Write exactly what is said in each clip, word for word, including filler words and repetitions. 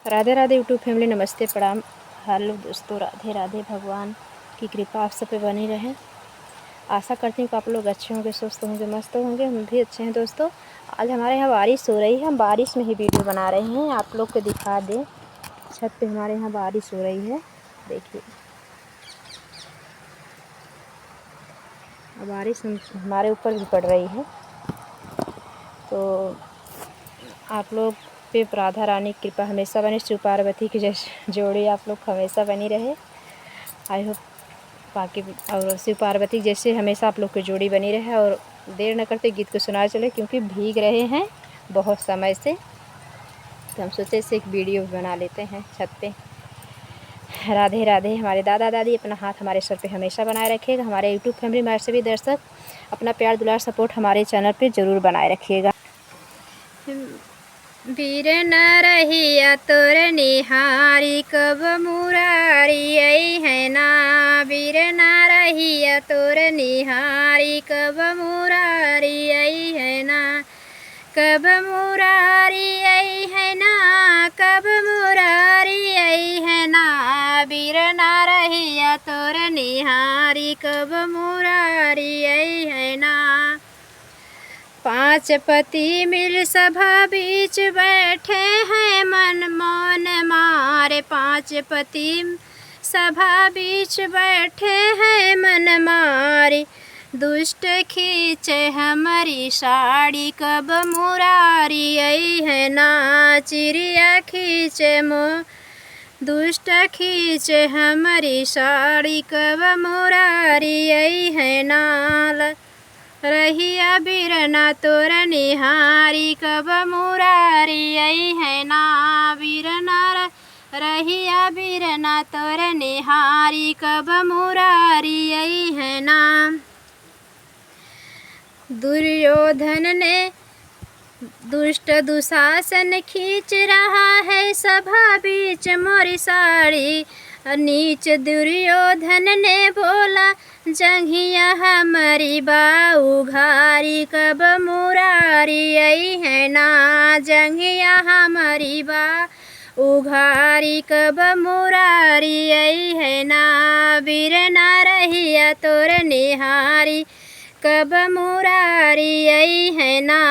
राधे राधे YouTube family, नमस्ते, प्रणाम। Hello दोस्तों, राधे राधे। भगवान की कृपा आप सब पे बनी रहे। आशा करती हूँ कि आप लोग अच्छे होंगे, स्वस्थ होंगे, मस्त होंगे। हम भी अच्छे हैं दोस्तों। आज हमारे यहाँ बारिश हो रही है, हम बारिश में ही video बना रहे हैं, आप लोग को दिखा दें। छत पे हमारे यहाँ बारिश हो रही है, देखिए। अब बारिश हम, हमारे ऊपर भी पड़ रही है। तो आप लोग पे राधा रानी की कृपा हमेशा बने, शिव पार्वती की जैसे जोड़ी आप लोग हमेशा बनी रहे। I hope बाकी और शिव पार्वती जैसे हमेशा आप लोग की जोड़ी बनी रहे। और देर न करते गीत को सुनाए चले, क्योंकि भीग रहे हैं बहुत समय से, तो हम सोचे इसे एक video बना लेते हैं छत पे। राधे राधे। हमारे दादा दादी अपना हाथ हमारे सर पे हमेशा बनाए रखिएगा। हमारे YouTube family, हमारे सभी दर्शक अपना प्यार, दुलार, support हमारे channel पे ज़रूर बनाए रखिएगा। बीर ना रहिया तोर निहारी, कब मुरारी अइहैं ना। बीर ना रहिया तोर निहारी, कब मुरारी अइहैं ना। कब मुरारी अइहैं ना, कब मुरारी अइहैं ना, बीर ना रहिया तोर निहारी, कब मुरारी अइहैं ना। पाँच पति मिल सभा बीच बैठे हैं मन मौन मारे, पाँच पति सभा बीच बैठे हैं मन मारे। दुष्ट खींचे हमरी साड़ी, कब मुरारी अइहैं ना। चिरिया खींचे मो, दुष्ट खींचे हमरी साड़ी, कब मुरारी अइहैं ना। रहिया बीर ना तोर निहारी, कब मुरारी अइहैं ना। बीर ना र-, रहिया बीर ना तोर निहारी, कब मुरारी अइहैं ना। दुर्योधन ने, दुष्ट दुशासन खींच रहा है सभा बीच मोरी साड़ी। नीच दुर्योधन ने बोला, जंघिया हमरी बा उघारी, कब मुरारी अइहैं ना। जंघिया हमरी बा उघारी, कब मुरारी अइहैं ना। बीर ना रहिया तोर निहारी, कब मुरारी अइहैं ना।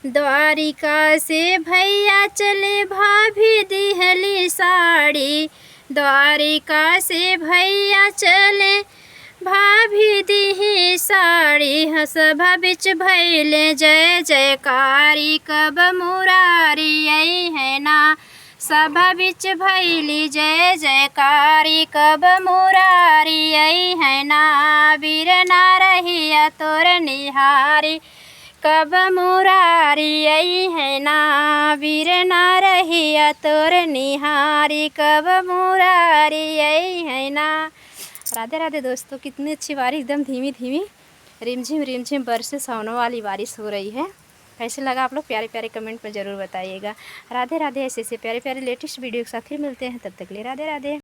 द्वारिका से भैया चले, भाभी दिहली साड़ी। द्वारिका से भैया चले, भाभी दिही साड़ी। हाँ, सभा बिच भइले जय जयकारी, कब मुरारी अइहैं ना। सभा बिच भइली जय जयकारी, कब मुरारी अइहैं ना। बीर ना रहिया तोर निहारी, कब मुरारी अइहैं ना। बीर ना रहिया तोर निहारी, कब मुरारी अइहैं ना। राधे राधे दोस्तों, कितनी अच्छी बारिश, एकदम धीमी धीमी रिमझिम रिमझिम बरसे, सावनों वाली बारिश हो रही है। कैसे लगा आप लोग, प्यारे प्यारे comment में ज़रूर बताइएगा। राधे राधे। ऐसे ऐसे प्यारे प्यारे latest video के साथ फिर मिलते हैं, तब तक के लिए राधे राधे।